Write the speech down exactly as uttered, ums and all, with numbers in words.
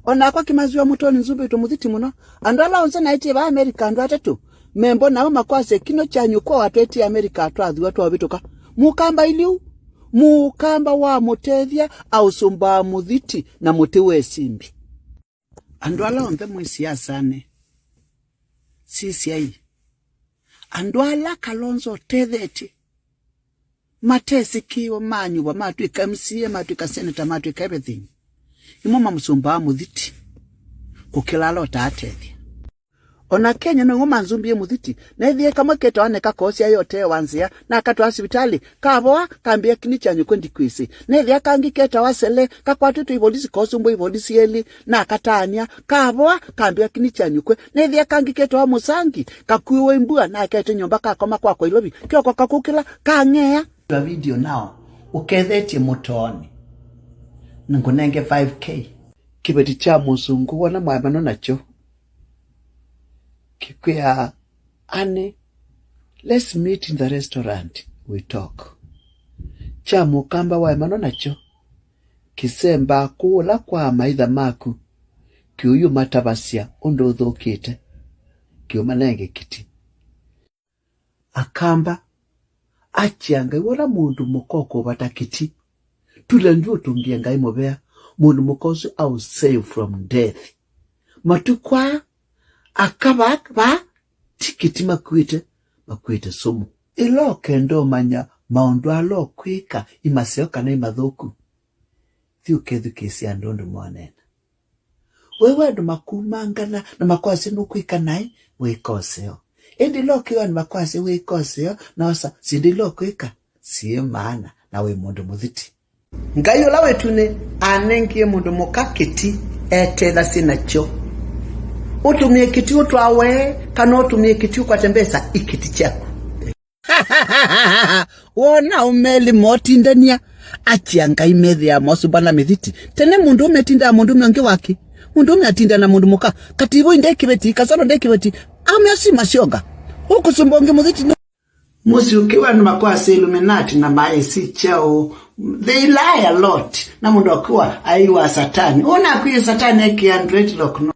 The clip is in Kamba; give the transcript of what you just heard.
O nakwa Kĩmasio wa Mũtoni nzumbĩtwe mũthiti mũno. Andũ ala onthe naĩtye va Amerika, andũ atatũ, membo nao makwasye kĩno kyanyu kwa watwetie Amerika twathiwa twaũvĩtũka. Mũkamba iliu, mũkamba wa mũtethya aũsũmbaa mũthiti na mũtĩ wa ĩsimbi. Andũ ala onthe mwĩ siasanĩ, sisyai, andũ ala Kalonzo ũtethetye, matesĩkĩĩwa, manyuvwa, matw'ĩka M C A, matw'ĩka senator, matw'ĩka everything, nĩmo mamũsũmbaa mũthiti kũkĩla ala ũtaatethya. O na Kenya no mo manzumbie mũthiti, nethĩe kamwe ketawa neka koosya yotee wa nzĩa, nakatwaa sivitalĩ, kavoa, kambĩa kĩni kya nyũkw'e ndikwĩsĩ. Nethĩa kangĩ ketawa sele, kakwatĩtwe ivolisi, koosumbwa ivolisi elĩ, nakataany'a, kavoa, kambĩa kĩni kya nyũkw'e. Nethĩa kangĩ ketawa mũsangi, kakuĩwe imbua, nakete nyũmba, kakoma kwakwa ilovi, kyoko kakũkĩla, kang'ea. Twa video nao, ũkethetye mũtoonĩ, ngũnenge five K. Kĩveti kya mũsũngũ wona mwaemano nakyo kĩkwĩa, "Honey, let's meet in the restaurant, we talk." Kya mũkamba waemano nakyo kĩsembaa kũla kwa amaitha maku, kĩũyũmatavasya ũndũ ũthũkĩte, kĩũmanenge kĩti. Akamba, akya Ngai, wona mũndũ mũka ũkũvata kĩti, tula ndyũ ũtũngĩe Ngai mũvea, mũndũ mũka ũsu aũ save from death. Matukũ aa, aka va, va, ti kĩti makuĩte, makuĩte sumu. Ĩla ũkenda ũmanya maũndũ ala ũkwĩka, imaseo kana imathũku, thi ũkethukĩĩsya andũ ũndũ moneena. Wewe andũ makumangana na makwasya nũkwĩka naĩ, wĩka ũseo. Ĩndĩ ĩla ũkĩwa andũ makwasya wĩka ũseo, na osa syĩndũ ila ũkwĩka syĩ maana na wĩ mũndũ mũthiti. Ngai ũla wĩ ĩtunĩ anengie mũndũ mũka kĩti etethasye nakyo. Ũtũmĩe kĩti ũtwawe, kana ũtũmĩe kĩti ũkwate mbesa, i kĩti kyaku. Wona aũme elĩ motindania, akya Ngai methĩaa mosũmbana mĩthiti. Tene mũndũũme atindaa mũndũũme ũngĩ wake. Mũndũũme atindaa na mũndũ mũka. Kativo nde kĩveti, kasolo nde kĩveti. Aũme asu masyoka. Ũkũsũmba ũngĩ mũthiti nũ? Mũsyĩ ũkĩwa nĩ makwasya Illuminati na maĩsĩ kyaũ. They lie a lot. Na mũndũ akĩwa aiwa Satani. Ũna akwĩe Satani ekĩa dreadlock no.